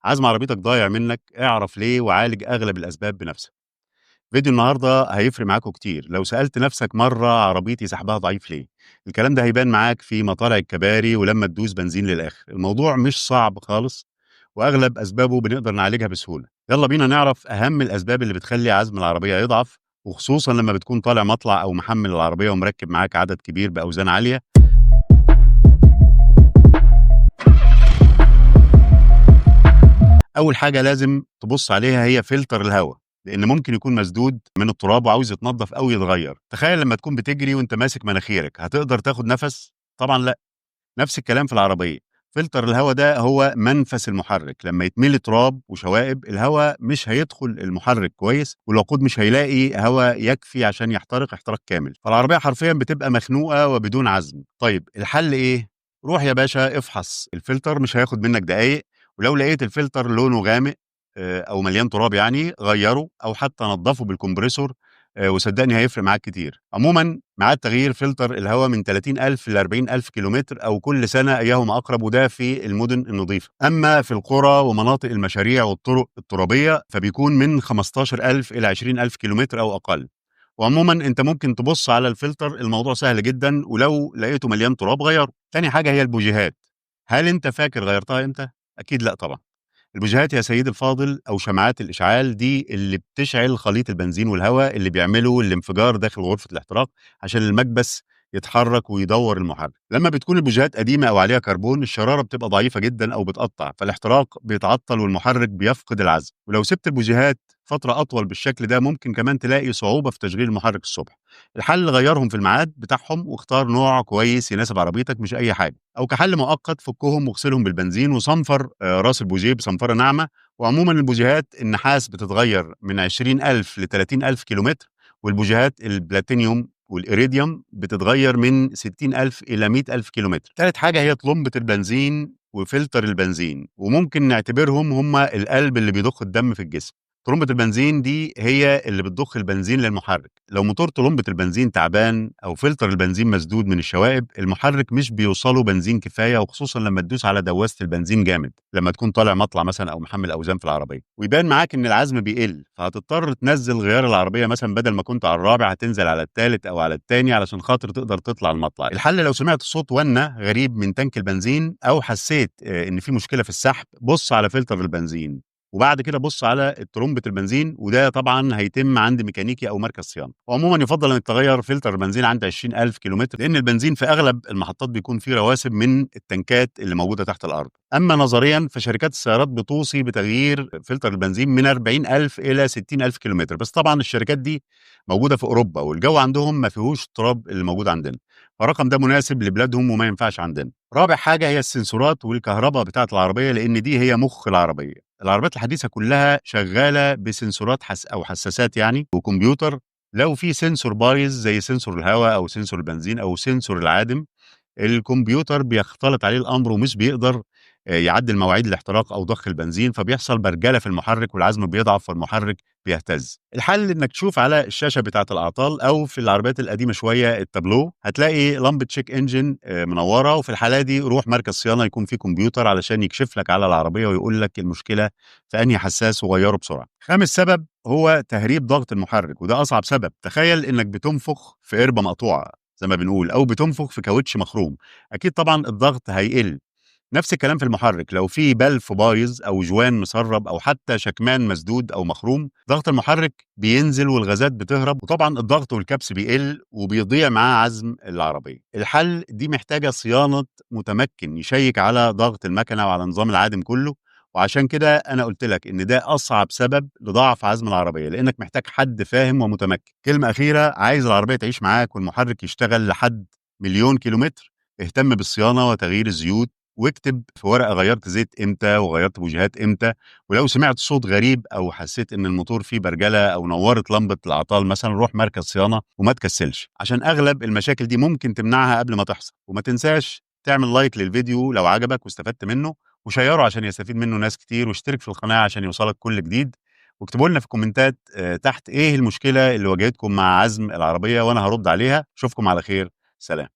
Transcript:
عزم عربيتك ضايع منك، اعرف ليه وعالج أغلب الأسباب بنفسك. فيديو النهارده هيفرق معاكم كتير. لو سألت نفسك مرة عربيتي سحبها ضعيف ليه؟ الكلام ده هيبان معاك في مطالع الكباري ولما تدوس بنزين للآخر. الموضوع مش صعب خالص وأغلب أسبابه بنقدر نعالجها بسهولة. يلا بينا نعرف أهم الأسباب اللي بتخلي عزم العربية يضعف، وخصوصا لما بتكون طالع مطلع أو محمل العربية ومركب معاك عدد كبير بأوزان عالية. أول حاجة لازم تبص عليها هي فلتر الهواء، لأن ممكن يكون مسدود من التراب وعاوز يتنظف أو يتغير. تخيل لما تكون بتجري وأنت ماسك مناخيرك، هتقدر تاخد نفس؟ طبعا لا. نفس الكلام في العربية، فلتر الهواء ده هو منفس المحرك. لما يتملي تراب وشوائب الهواء مش هيدخل المحرك كويس، والوقود مش هيلاقي هواء يكفي عشان يحترق احتراق كامل، فالعربية حرفيا بتبقى مخنوقة وبدون عزم. طيب الحل ايه؟ روح يا باشا افحص الفلتر، مش هياخد منك دقايق. ولو لقيت الفلتر لونه غامق او مليان تراب يعني غيره، او حتى نظفه بال compressor، وصدقني هيفرق معاك كتير. عموما ميعاد تغيير فلتر الهواء من 30,000 ل 40,000 كيلومتر او كل سنة ايهما اقرب، وده في المدن النظيفة. اما في القرى ومناطق المشاريع والطرق الترابيه فبيكون من 15,000 الى 20,000 كيلومتر او اقل. وعموما انت ممكن تبص على الفلتر، الموضوع سهل جدا، ولو لقيته مليان تراب غيره. تاني حاجة هي البوجيهات. هل انت فاكر غيرتها امتى؟ اكيد لا طبعا. البوجيهات يا سيدي الفاضل او شمعات الاشعال دي اللي بتشعل خليط البنزين والهواء اللي بيعملوا الانفجار داخل غرفة الاحتراق عشان المكبس يتحرك ويدور المحرك. لما بتكون البوجيهات قديمة او عليها كربون، الشرارة بتبقى ضعيفة جدا او بتقطع، فالاحتراق بيتعطل والمحرك بيفقد العزم. ولو سبت البوجيهات فترة اطول بالشكل ده ممكن كمان تلاقي صعوبة في تشغيل المحرك الصبح. الحل غيرهم في الميعاد بتاعهم واختار نوع كويس يناسب عربيتك، مش اي حاجة. او كحل مؤقت فكهم واغسلهم بالبنزين وصنفر راس البوجيه بصنفره ناعمة. وعموما البوجيهات النحاس بتتغير من 20,000 ل 30,000 كيلومتر، والبوجيهات البلاتينيوم والإيريديوم بتتغير من 60,000 إلى 100,000 كيلومتر. ثالث حاجة هي طلمبة البنزين وفلتر البنزين، وممكن نعتبرهم هم القلب اللي بيضخ الدم في الجسم. طرمبة البنزين دي هي اللي بتضخ البنزين للمحرك. لو موتور طرمبة البنزين تعبان أو فلتر البنزين مسدود من الشوائب، المحرك مش بيوصله بنزين كفاية، وخصوصا لما تدوس على دواسة البنزين جامد لما تكون طالع مطلع مثلا أو محمل أوزان في العربية، ويبان معاك إن العزم بيقل، فهتضطر تنزل غيار العربية. مثلا بدل ما كنت على الرابع هتنزل على الثالث أو على الثاني علشان خاطر تقدر تطلع المطلع. الحل لو سمعت صوت ونة غريب من تانك البنزين أو حسيت إن في مشكلة في السحب، بص على فلتر البنزين، وبعد كده بص على ترمبة البنزين، وده طبعا هيتم عند ميكانيكي او مركز صيانة. وعموما يفضل انك تغير فلتر البنزين عند 20,000 كيلومتر، لان البنزين في اغلب المحطات بيكون فيه رواسب من التنكات اللي موجودة تحت الارض. اما نظريا فشركات السيارات بتوصي بتغيير فلتر البنزين من 40,000 الى 60,000 كيلومتر، بس طبعا الشركات دي موجودة في اوروبا والجو عندهم ما فيهوش تراب اللي موجود عندنا، فالرقم ده مناسب لبلادهم وما ينفعش عندنا. رابع حاجة هي السنسورات والكهرباء بتاعه العربية، لان دي هي مخ العربية. العربيات الحديثة كلها شغالة بسنسورات أو حساسات يعني وكمبيوتر. لو في sensor بايظ زي sensor الهواء أو sensor البنزين أو sensor العادم، الكمبيوتر بيختلط عليه الأمر ومش بيقدر يعدل مواعيد الاحتراق أو ضخ البنزين، فبيحصل برجلة في المحرك والعزم بيضعف والمحرك بيهتز. الحل إنك تشوف على الشاشة بتاعة الأعطال أو في العربيات القديمة شوية التابلو، هتلاقي لمبة check engine منورة، وفي الحالة دي روح مركز صيانة يكون فيه كمبيوتر علشان يكشف لك على العربية ويقول لك المشكلة في أنهي حساس وغيره بسرعة. خامس سبب هو تهريب ضغط المحرك، وده أصعب سبب. تخيل إنك بتنفخ في قربة مقطوعة زي ما بنقول، أو بتنفخ في كاوتش مخروم، أكيد طبعا الضغط هيقل. نفس الكلام في المحرك، لو في بلف بايظ او جوان مسرب او حتى شكمان مسدود او مخروم، ضغط المحرك بينزل والغازات بتهرب، وطبعا الضغط والكبس بيقل وبيضيع معاه عزم العربية. الحل دي محتاجه صيانة متمكن يشيك على ضغط المكنه وعلى نظام العادم كله، وعشان كده انا قلت لك ان ده اصعب سبب لضعف عزم العربية، لانك محتاج حد فاهم ومتمكن. كلمة اخيرة، عايز العربية تعيش معاك والمحرك يشتغل لحد 1,000,000 كيلومتر، اهتم بالصيانه وتغيير الزيوت، واكتب في ورقة غيرت زيت امتى وغيرت بوجيهات امتى. ولو سمعت صوت غريب او حسيت ان الموتور فيه برجله او نورت لمبة الاعطال مثلا، روح مركز صيانة وما تكسلش، عشان اغلب المشاكل دي ممكن تمنعها قبل ما تحصل. وما تنساش تعمل like للفيديو لو عجبك واستفدت منه، وشيره عشان يستفيد منه ناس كتير، واشترك في القناة عشان يوصلك كل جديد. واكتبوا لنا في الكومنتات تحت ايه المشكلة اللي واجهتكم مع عزم العربية، وانا هرد عليها. اشوفكم على خير، سلام.